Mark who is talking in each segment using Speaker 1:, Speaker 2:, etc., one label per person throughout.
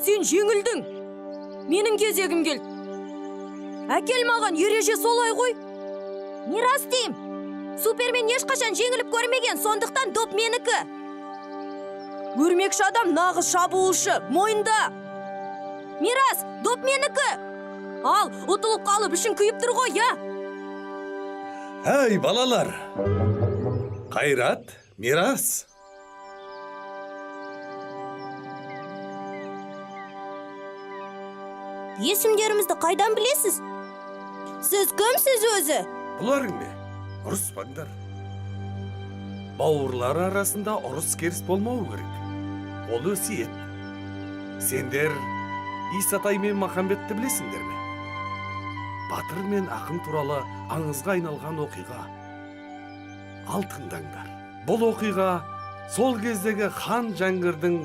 Speaker 1: Сен жеңілдің. Менің кезегім келді. Әкел маған, ереже солай ғой. Мирас деймін. Супермен ешқашан жеңіліп көрмеген, сондықтан доп менікі. Өрмекші адам нағыз шабуылшы, мойында. Мирас, доп менікі. Ал, ұтылып қалып ішің күйіп тұр ғой, я?
Speaker 2: Әй, балалар! Қайрат, Мирас.
Speaker 1: Есімдерімізді қайдан білесіз? Сіз кімсіз өзі?
Speaker 2: Бұларың не? Ұрыспаңдар. Бауырлар арасында ұрыс-керіс болмауы керек. Ол өсиет. Сендер Исатай мен Махамбетті білесіңдер ме? Батыр мен ақын туралы аңызға айналған оқиға. Ал тыңдаңдар. Бұл оқиға сол кездегі хан Жәңгірдің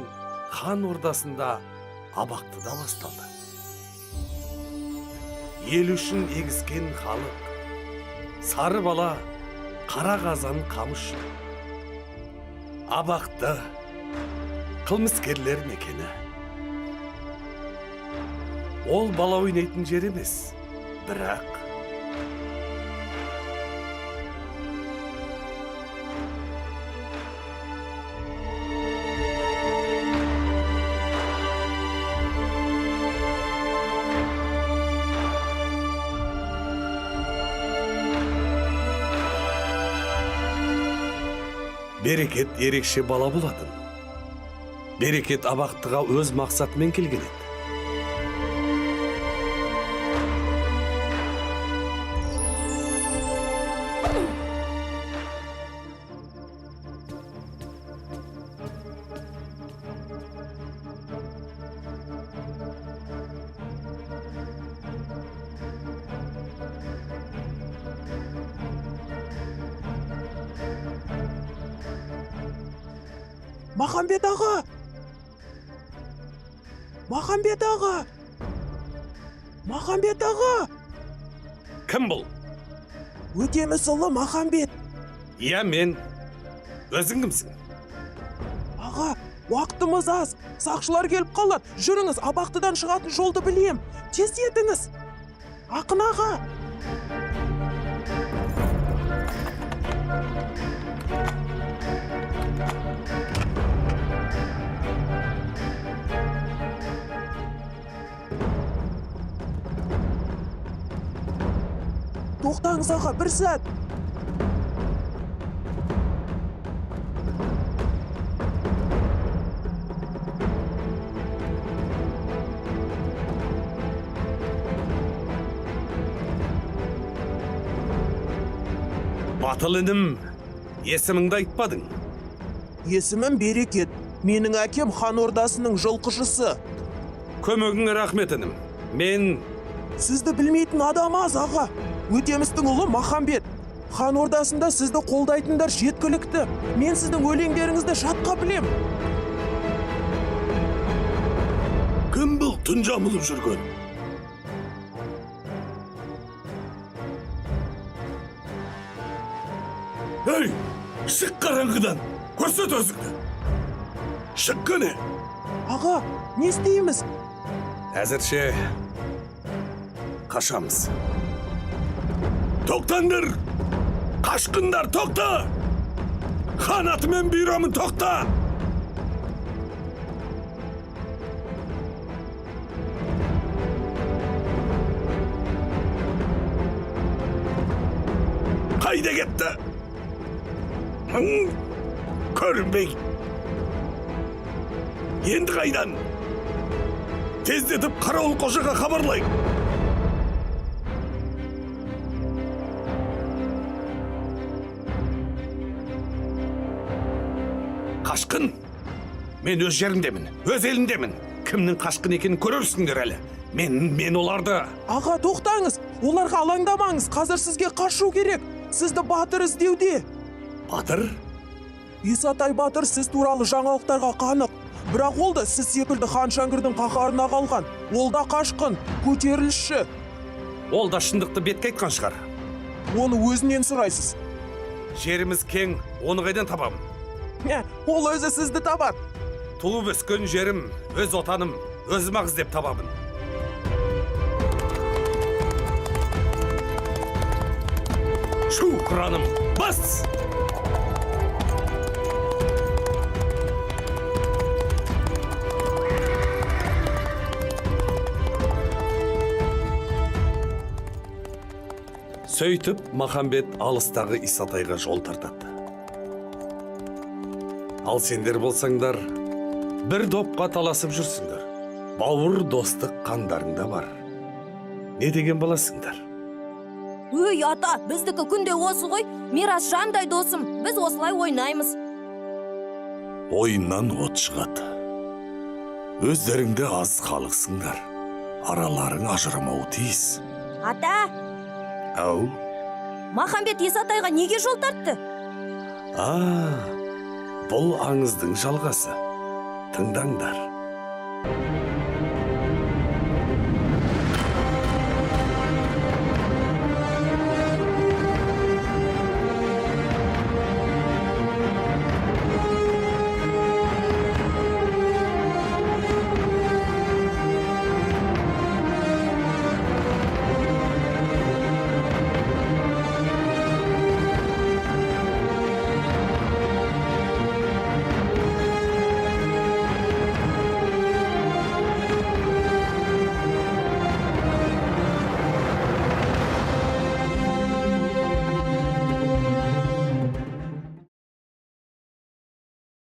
Speaker 2: хан ордасында абақтыда басталды. Ел үшін егіскен халық, сары бала, қара қазан қамыш. Абақты, қылмыскерлер мекені. Ол бала ойнайтын жер емес, бірақ Берекет ерекше бала болатын. Берекет абақтыға өз мақсатымен келген еді.
Speaker 3: Махамбет аға! Махамбет аға! Махамбет аға!
Speaker 2: Кім бұл?
Speaker 3: Өтемісұлы Махамбет.
Speaker 2: Иә, мен. Өзің кімсің?
Speaker 3: Аға, уақытымыз аз. Сақшылар келіп қалады. Жүріңіз, абақтыдан шығатын жолды білем. Тездетіңіз. Ақын аға! Тоқтаңыз аға, бір сәт.
Speaker 2: Батыл інім, есіміңді айтпадың.
Speaker 3: Есімім Берекет. Менің әкем хан ордасының жылқышысы.
Speaker 2: Көмегіңе рахмет інім. Мен
Speaker 3: Сізді білмейтін адам аз аға. Өтемістің ұлы Махамбет. Хан ордасында сізді қолдайтындар жеткілікті. Мен сіздің өлеңдеріңізді жатқа білем.
Speaker 2: Кім бұл түн жамылып жүрген? Ей, шық қараңғыдан, көрсет өзіңді. Шық кәне.
Speaker 3: Аға, не істейміз?
Speaker 2: Әзірше қашамыз. Тоқтаңдар! Қашқындар, тоқта! Хан атымен бұйырамын, тоқта! Қайда кетті? Көрінбей. Енді қайдан? Тездетіп Қарауыл қожаға хабарлайық. Қашқын? Мен өз жерімдемін, өз елімдемін. Кімнің қашқын екенін көрерсіңдер әлі. Мен оларды...
Speaker 3: Аға, тоқтаңыз. Оларға алаңдамаңыз. Қазір сізге қашу керек. Сізді батыр іздеуде.
Speaker 2: Батыр?
Speaker 3: Исатай батыр сіз туралы жаңалықтарға қанық. Бірақ ол да сіз секілді хан Шәңгірдің қаһарына қалған. Ол да қашқын, көтерілісші.
Speaker 2: Ол да шындықты бетке айтқан шығар.
Speaker 3: Оны өзінен сұрайсыз.
Speaker 2: Жеріміз кең, оны қайдан табамын?
Speaker 3: Ол өзі сізді табады.
Speaker 2: Туып өскен жерім, өз отаным. Өзім ақ іздеп табамын. Шу, құраным, бас! Сөйтіп, Махамбет алыстағы Исатайға жол тартады. Ал сендер болсаңдар, бір допқа таласып жүрсіңдер. Бауыр достық қандарыңда бар. Не деген баласыңдар?
Speaker 1: Өй, ата, біздікі күнде осы ғой. Мирас жандай досым, біз осылай ойнаймыз.
Speaker 2: Ойыннан от шығады. Өздеріңді аз халықсыңдар. Араларың ажырамауы тиіс.
Speaker 1: Ата,
Speaker 2: Ау?
Speaker 1: Махамбет Исатайға неге жол тартты?
Speaker 2: А, бұл аңыздың жалғасы. Тыңдаңдар.